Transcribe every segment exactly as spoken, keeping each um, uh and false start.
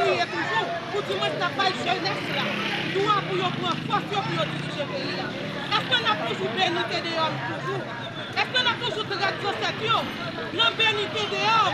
Kriye toujou, pou di mwens n ap bay jenès la dwa pou yo pran fòs yo, pou yo dirije peyi a. Èske n ap toujou beni T D M toujou? Èske n ap toujou trèt zansèt yo? Nan beni T D M,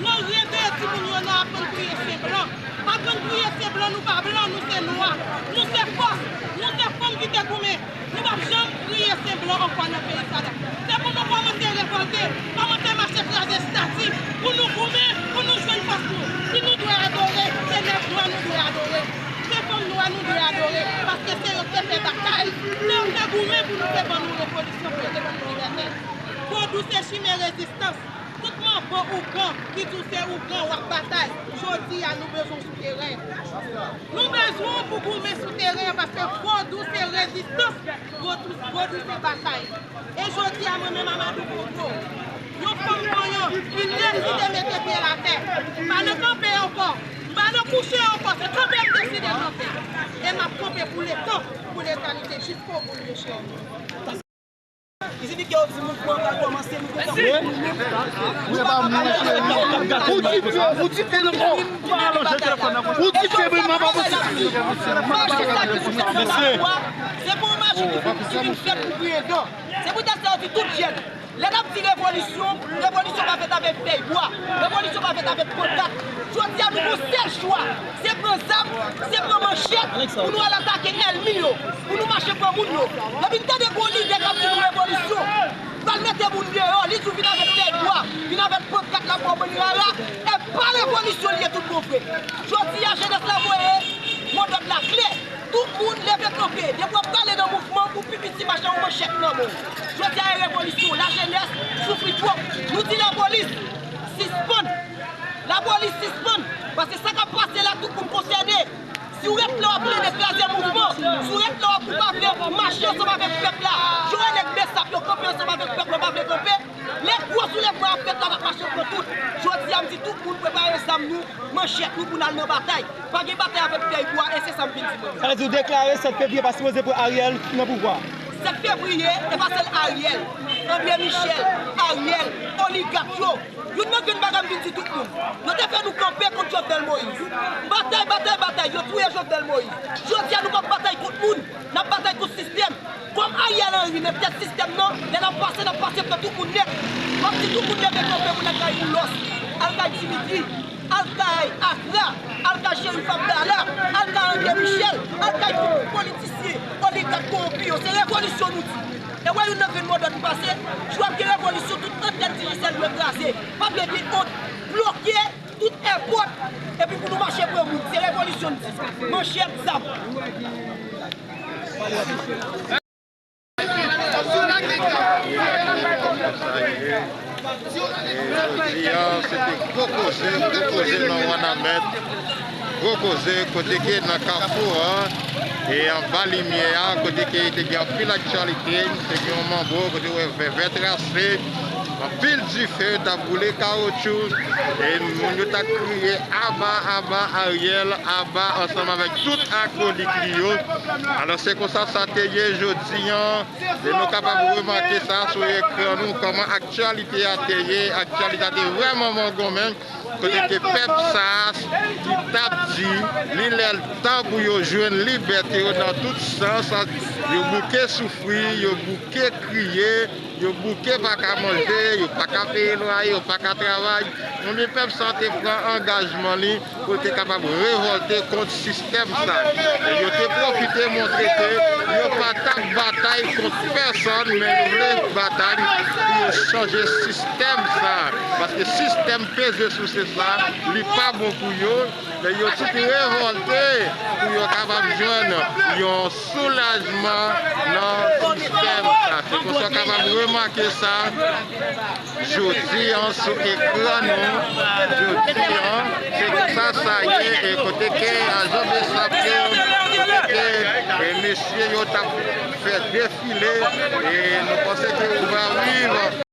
nan reveye timoun yo, nan aprann kriye se blan. Aprann kriye se blan, nou pa blan, nou se nwa. Nou se fòs, nou se fanm ki te goumen. Nou p ap janm kriye se blan ankò nan peyi sa la. Se pou nou kòmanse revòlte, kòmanse mache kraze estati, pou nou goumen, pou nou jwenn fòs nou. Si nou dwe adore, se nèg nwa nou dwe adore. Se fanm nwa nou dwe adore, paske se yo ki te fè batay, se yo ki te goumen pou nou te ban nou revolisyon, pou yo te ban nou libète. Vodou se chimen rezistans. Tout manbo ougan ki di w se ougan w ap batay, jodi a nou bezwen w sou teren. Nou bezwen w pou goumen sou teren an, paske vodou se rezistans, vodou, vodou se batay. E jodi a mwen menm Amadou Bongo, yon fanm vanyan ki deside mete pye l atè, m pa nan kanpe ankò, m pa nan kouche ankò, se kanpe m deside kanpe. E m ap kanpe pou letan, pou letanite, jiskobou, mesye. Ki siyifi ke yo di mouvman an pral kòmanse, nou gentan konprann nou menm. Ou di fè, ou di fè nan kò. Ou di fè, men mwen pa posib. Machis la ki sou tèt nou la, se pa yon machis ki vin, ki vin fèt pou griyen dan. Se poutèt sa yo di tout jèn, lè n ap di revolisyon, revolisyon pa fèt avèk fèy bwa, revolisyon pa fèt avèk pankat. Jodi a, nou gon sèl chwa, se pran zam, se pran manchèt pou nou al atake ènmi yo, pou nou mache pran moun yo. Depi n tande gon lidè k ap di nou revolisyon, pral mete moun deyò, li di w vin avèk fèy bwa, vin avèk pankat la pou w ban n rara, e pa revolisyon li ye tout bon vre. Jodi a, jenès la voye modòd la klè. Tout moun leve kanpe. Depi w ap prale nan mouvman, pou pi piti mache yon manchèt nan men w. Jodi a e revolisyon. Lajenès soufri twòp. Nou di lapolis, sispann. Lapolis sispann. Paske sa k ap pase la, tout moun konsène. Si w ret la w ap plede kraze mouvman, si w ret la w ap, ou pa vle mache ansanm avèk pèp la, jan w wè nèg Besap yo kanpe ansanm avèk pèp la, w pa vle kanpe. Lè gwo soulèvman ap fèt la, n ap mache pran tout. Jodi a, m di tout moun prepare zam nou, manchèt nou pou n al nan batay. Pa gen batay avèk fèy bwa, e se sa m vin di mwen menm. Sa vle di w deklare sèt fevriye pa sipoze pran Ariel nan pouvwa. Sèt fevriye, e pa sèl Ariel, André Michel, Ariel, oligak yo. Youn nan grenn bagay m vin di tout moun. Yo te fè nou kanpe kont Jovenel Moïse. Batay, batay, batay, yo touye Jovenel Moïse. Jodi a, nou p ap batay kont moun, n ap batay kont sistèm. Kòm Ariel Henry nan tèt sistèm nan, lè n ap pase, n ap pase pran tout moun nèt. M ap di tout moun leve kanpe pou n al kay Boulos, al kay Dimitri, al kay Akra, al kay Cherif Abdallah, al kay André Michel, al kay tout politisyen, oligak kowonpi yo. Se revolisyon nou di. E wè youn nan grenn modòd ki pase, jou ap gen revolisyon, tout antèn Digicel dwe kraze. Pa dwe gen ont, bloke tout èpòt, epi pou nou mache pran moun. Se revolisyon n di. Manchèt, zam. Jodi a, se te gwo koze, gwo koze nan Wanament, gwo koze kote ke nan kafou an, e anba limyè a, kote ke te gen anpil aktyalite, te gen yon manbo, kote w wè vèvè trase, anpil dife t ap boule kawotchou, e moun yo t ap kriye, "Aba, aba, Ariel, aba," ansanm avèk tout akolik li yo. Alò, se konsa sa te ye jodi an. E nou kapab remake sa sou ekran nou, kòman aktyalite a te ye. Aktyalite a te vrèman mangonmen, kote ke pèp sa a ki t ap di li lè l tan pou yo jwenn libète yo nan tout sans, yo bouke soufri, yo bouke kriye, yo bouke pa ka manje, yo pa ka peye lwaye, yo pa ka travay. Ebyen, pèp sa a te pran angajman li pou l te kapab revòlte kont sistèm sa. E yo te pwofite montre ke yo pa t ap batay kont pèsòn, men yo vle batay pou yo chanje sistèm sa. Paske sistèm peze souse sa, li pa bon pou yo. Men yo tout revòlte pou yo kapab jwenn yon soulajman nan sistèm sa. Se konsa w kapab remake sa jodi an sou ekran nou. Jodi an, se konsa sa ye, e kote ke ajan Besap yo, kote ke, e, mesye yo t ap fè defile, e nou panse ke ou va viv